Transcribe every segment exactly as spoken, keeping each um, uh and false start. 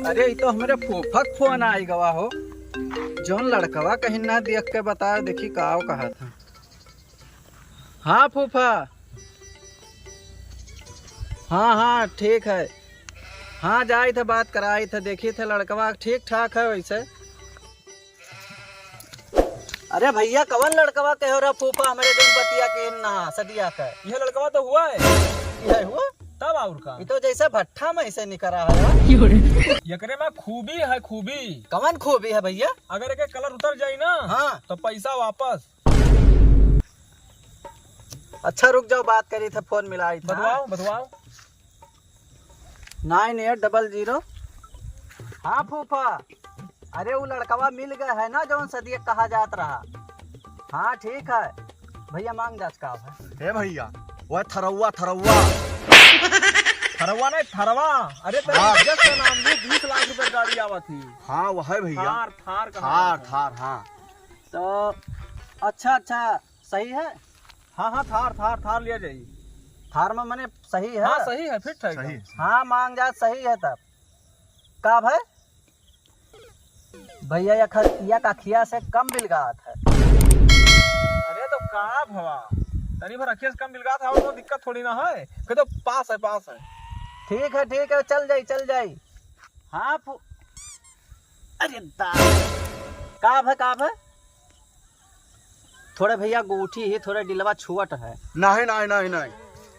अरे, ई तो हमरे फूफा क फोन आइ गवा हो। जौन लड़कवा कहीं ना देख के बताओ, देखी काव कहा था। हाँ फूफा। हाँ, हाँ, ठीक है। हाँ, जाई थे, बात कराई थे, देखी थे लड़कवा ठीक ठाक है वैसे। अरे भैया, कवन लड़कवा कहो रहा फूफा हमरे जौन बतिया के ना सदिया का? यह लड़कवा तो हुआ है। यह हुआ? तब और का? ये तो जैसे भट्ठा में ऐसे निकरा है यार। एकरे में खूबी है, खूबी। कवन खूबी है भैया? अगर एके कलर उतर जाई ना, हाँ। तो पैसा वापस। अच्छा रुक जाओ, बात करी थे, फोन मिलाई था। बतवाओ, बतवाओ। Nine eight double zero. हाँ फूफा, अरे वो लड़कवा मिल गया है ना जौन सदिया कहा जात रहा। हाँ ठीक है भैया, मांग जाच का है। ए भैया, वह थरौआ, थरौआ। थरौआ नहीं, थरवा। अरे तेरे हाँ। इज्जत का नाम ली, बीस लाख रुपए गाड़ी आवत ही। हाँ वह है भैया। थार, थार कहा थार, जाता है। थार, हाँ। तो अच्छा, अच्छा, सही है। हाँ, हाँ, थार, थार, थार लिया जाई। थार में मने सही है? हाँ, सही है, फिट है सही एकदम। है। हाँ, मांग जात सही है तब। का भाई? भैया, या ख-, या कखिया से कम बिलगात है। अरे तो का भवा? तनी भर अखिया से कम बिलगात है, और कोई दिक्कत थोड़ी ना है। कह दो पास है, पास है। ठीक है, ठीक है, चल जाई, चल जाई। हाँ, फु-, अरे दा-, का भा, का भा? थोड़े भैया गूठी ही, थोड़े डिलवा छुअट है। नहीं, नहीं, नहीं, नहीं।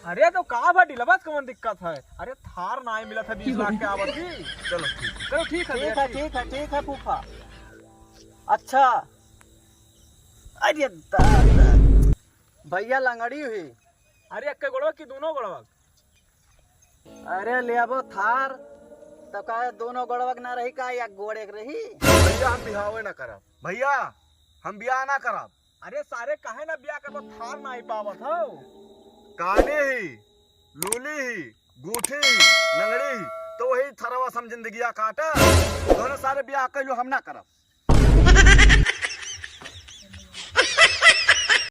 अरे तो का भा, डिलवा से कौन दिक्कत है? अरे थार नाई मिला था बीस लाख के आवत ही। चलो ठीक। चलो ठीक है ठीक भैया, है, ठीक। ठीक है, ठीक है फूफा। अच्छा। अरे दादा। भैया लंगड़ी हुई। अरे एक्के गोड़वा की दोनों गोड़वा? अरे लेबो थार, तब का दोनों गोड़वा के ना रही का, या गोड़े के रही? भैया हम बिहावे ना करब। भैया हम बियाह ना करब। अरे सारे काहे ना बियाह करबो, थार ना ही पावत हो। काने ही, लूली ही, गूठी ही, लंगड़ी ही, तो वही थरवा से हम जिंदगिया काटा। दोनों सारे बियाह कइलो हम ना करब।